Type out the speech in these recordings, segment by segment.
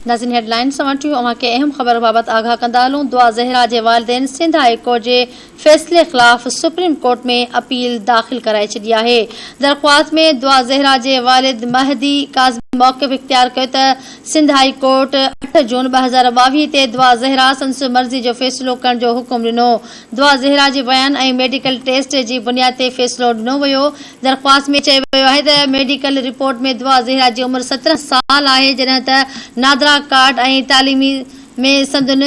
ناظرين head lines سان وٺيون اوهان کي اهم خبر بابت آگاهه ڪندا هلون دعا زهرا جي والدين سنڌ هاء ڪورٽ جي فيصلي خلاف سپريم ڪورٽ ۾ اپيل داخل ڪرائي ڇڏي آهي درخواست ۾ دعا زهرا جي والد مهدي ڪاظمي موقف اختيار ڪيو ته سنڌ هاء ڪورٽ اٺ جون 2022 تي دعا زهرا سندس مرضي جو فيصلو ڪرڻ جو حڪم ڏنو دعا زهرا جي بيان ۽ ميڊيڪل ٽيسٽ جي بنياد تي فيصلو ڏنو ويو. درخواست ۾ چيو ويو آهي ته ميڊيڪل رپورٽ ۾ دعا زهرا جي عمر 17 سال آهي جڏهن ته نادرا ڪارڊ ۽ تعليمي ۾ سندن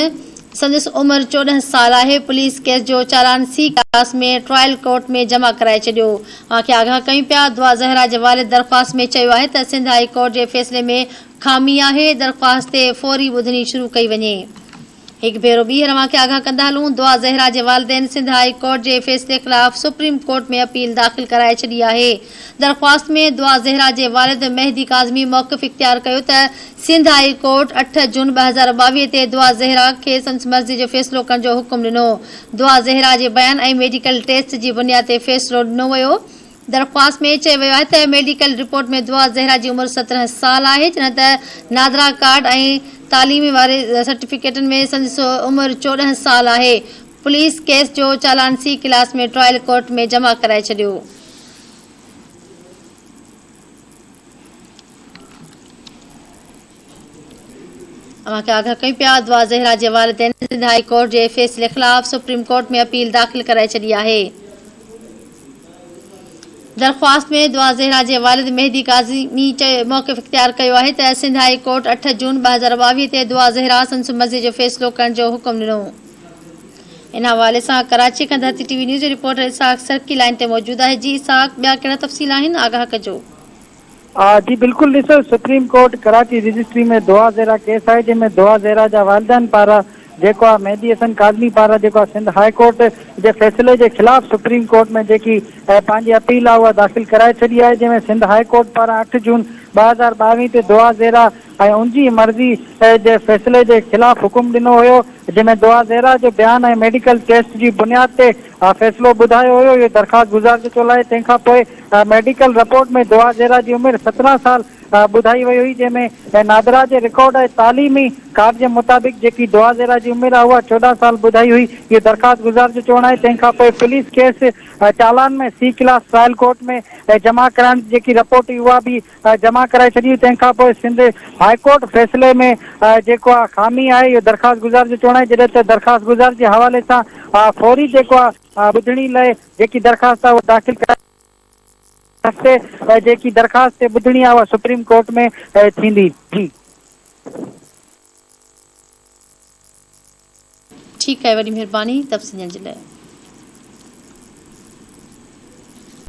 سندس عمر 14 سال آهي. پوليس ڪيس جو چالان سي ڪلاس ۾ ٽرائل ڪورٽ ۾ جمع ڪرائي ڇڏيو. اوهان کي آگاهه ڪيون پيا دعا زهرا جي والد درخواست ۾ چيو آهي ته سنڌ هائي ڪورٽ جي فيصلي ۾ خامي آهي، درخواست تي فوري ٻڌڻي شروع ڪئي وڃي. هڪ ڀيرو ٻيهر اوهان کي آگاهه ڪندا هلون، دعا زهرا جي والدين سنڌ هاء ڪورٽ جي فيصلي خلاف سپريم ڪورٽ ۾ اپيل داخل ڪرائي ڇڏي آهي. درخواست ۾ دعا زهرا جي والد مهدي ڪاظمي موقف اختيار ڪيو ته سنڌ هاء ڪورٽ اٺ جون 2022 تي دعا زهرا کي سندس مرضي جو فيصلو ڪرڻ جو حڪم ڏنو. دعا زهرا جي بيان ۽ ميڊيڪل ٽيسٽ جي بنياد تي فيصلو ڏنو ويو. درخواست ۾ چيو ويو آهي ته ميڊيڪل رپورٽ ۾ دعا زهرا جي عمر 17 سال آهي جڏهن ته نادرا ڪارڊ ۽ تعليمي واري سرٽيفڪيٽن ۾ سندس عمر 14 سال آهي. پوليس ڪيس جو چالان سي ڪلاس ۾ ٽرائل ڪورٽ ۾ جمع ڪرائي ڇڏيو. اوهان کي آگاهه ڪيون پيا دعا زهرا جي والدين سنڌ هائي ڪورٽ جي فيصلي خلاف سپريم ڪورٽ ۾ اپيل داخل ڪرائي ڇڏي آهي. درخواست ۾ دعا زهرا جي والد مهدي ڪاظمي موقف اختيار ڪيو آهي ته سنڌ هائي ڪورٽ اٺ جون 2022 تي دعا زهرا سندس مرضي جو فيصلو ڪرڻ جو حڪم ڏنو. ان حوالي سان ڪراچي کان ڌرتي ٽي وي نيوز جو رپورٽر اسحاق سرڪي لائين تي موجود آهي جي اسحاق ٻيا ڪهڙا تفصيل آهن آگاهه ڪجو. جي بلڪل ڏسو سپريم ڪورٽ ڪراچي رجسٽري ۾ دعا زهرا ڪيس آهي جنهن ۾ دعا زهرا جا والدين پاران جيڪو آهي مهدي حسن ڪاظمي پاران جيڪو آهي سنڌ هاء ڪورٽ جي فيصلي جي خلاف سپريم ڪورٽ ۾ جيڪي پنهنجي اپيل آهي اها داخل ڪرائي ڇڏي آهي جنهن ۾ سنڌ هاء ڪورٽ پاران اٺ جون 2022 تي دعا زهرا ۽ ان جي مرضي جي فيصلي جي خلاف حڪم ڏنو هيو جنهن ۾ دعا زهرا جو بيان ۽ ميڊيڪل ٽيسٽ جي بنياد تي فيصلو ٻڌايو هيو اهو درخواست گذار جو چيو آهي تنهن کان پوء ميڊيڪل رپورٽ ۾ دعا زهرا جي عمر 17 سال ٻڌائي وئي هئي جنهن ۾ نادرا جي رڪارڊ ۽ تعليمي ڪارڊ جي مطابق جيڪي دعا زهرا جي عمر آهي اها 14 سال ٻڌائي هئي اهو درخواست گذار جو چوڻ آهي تنهن کان پوء پوليس ڪيس چالان ۾ سي ڪلاس ٽرائل ڪورٽ ۾ جمع ڪرائڻ جي جيڪي رپورٽ هئي اها به جمع ڪرائي ڇڏي هئي تنهن کان پوء سنڌ هاء ڪورٽ فيصلي ۾ جيڪو آهي خامي آهي اهو درخواست گذار جو چوڻ آهي جڏهن ته درخواست گذار جي حوالي سان فوري جيڪو آهي ٻڌڻي لاء جيڪي درخواست آهي اها داخل ڪرائي هفتي جيڪي درخواست تي ٻڌڻي آهي اها سپريم ڪورٽ ۾ ٿيندي. جي. ٺيڪ آهي وڏي مھرباني تفصيل ڏيڻ جي لاء.